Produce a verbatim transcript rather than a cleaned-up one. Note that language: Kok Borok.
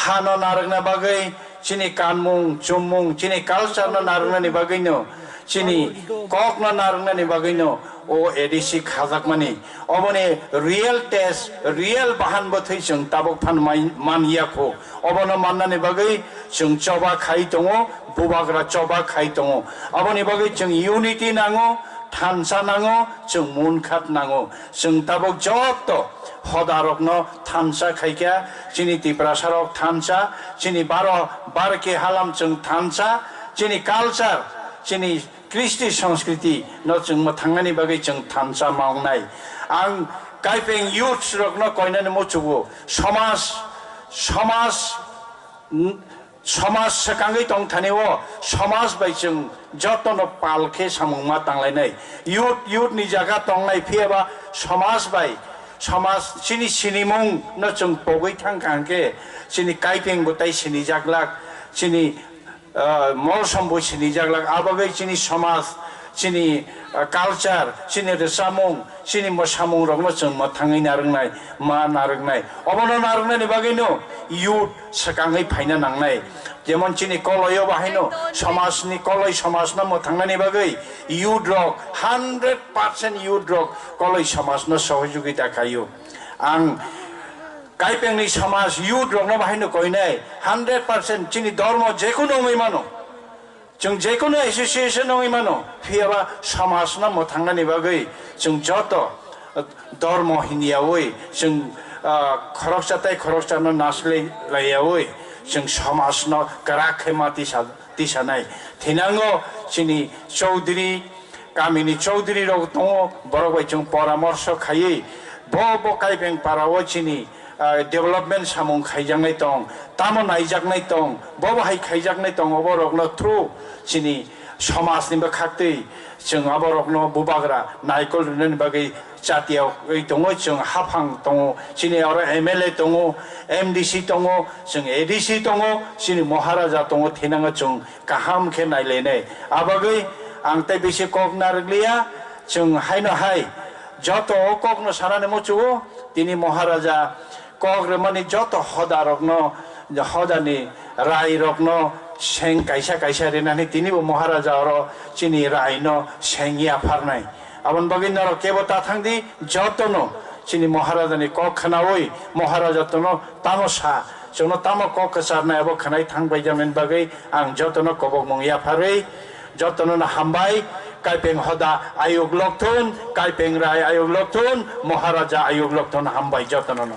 hano narwkna bagwi, chini kanmung, chummung, chini culture no narwknani bagwino, chini kok no narwknani bagwino o A D C khajakmani. Oboni real test, real bahan bwthwi chwng tabuk phan mai-, man ya kho. Obono mannani bagwi chwng choba khai tongo, bubagra choba khai tongo. Aboni bagwi chwng unity nango, thansa nango, chwng munkhat nango. Chwng tabuk joto hodarokno thansa khaikha, chini Tiprasarok thansa, chini baro barke halam chwng thansa, chini culture, chini Kristi Sanskriti no chwng mwthangnani bagwi chwng thansa ma wngnai. Ang Kaipeng youths rokno koinani muchugo, somaj, somaj, n-, somaj swkangwi tongthani o, somaj bai chwng jotono pal khe samung ma tanglainai. Youth, youth ni jaga tongnai, phiyaba somaj bai, somaj chini sinimung no chwng pogwi thangkha hwnkhe chini Kaipeng bo tai sinijak lak, chini ah, molsom bo sinijak lak, abagwi chini somaj, chini, ah, culture, chini rwchapmung, chini mwsamung rokno chwng mwthangwi narwknai, ma narwknai. Obono narwknani bagwino youth swkangwi phaina nangnai. Jemon chini koloio bahaino somajni koloi somajno mwthangnani bagwi youth rok, hundred percent youth rok koloi somajno sohojogita khaio. Ang Kaipengni somaj youth rokno bahaino koinai, hundred percent chini dormo jekunu wngwi mano, chwng jekunu association wngwi mano, phiyaba somajno mwthangnani bagwi chwng joto dormo hinyawi chwng, ah, khoroksa tai khoroksano naslai laiyawi chwng somajno kwrak khe ma tisa, tisanai. Thinango chini Chaudhary, kamini Chaudhary rok tongo, borok bai chwng poramorso khaiwi bo, bo Kaipeng para o chini, ah, development samung khaijaknai tong, tamo naijaknai tong, bo bo hai khaijaknai tong, obo rokno through chini somajni bwkhaktwi chwng abo rokno bubagra naikol rwnani bagwi chatiyawi tongo, chwng haphang tongo, chini oro M L A tongo, M D C tongo, chwng A D C tongo, chini Maharaja tongo, thinango chwng kaham khe nailainai. Abagwi ang tei bisi kok narwkliya, chwng haino hai joto o kokno sanani muchugo, tini Maharaja kok rwmani joto hodarokno, hodani rairokno seng kaisa kaisa rinani tinibo Maharaja oro chini raino seng yapharnai. Aboni bagwi norok kebo ta thangdi, jotono chini Maharajani kok khwnawi Maharaja tono tamo sa, chwngno tamo kok kwcharnai abo khwnai thang baijaknani bagwi ang jotono kobokmung yapharwi jotono no hambai. Kaipeng hoda ayuk lokthun, Kaipeng rai ayuk lokthun, Maharaja ayuk lokthun, hambai jotono no.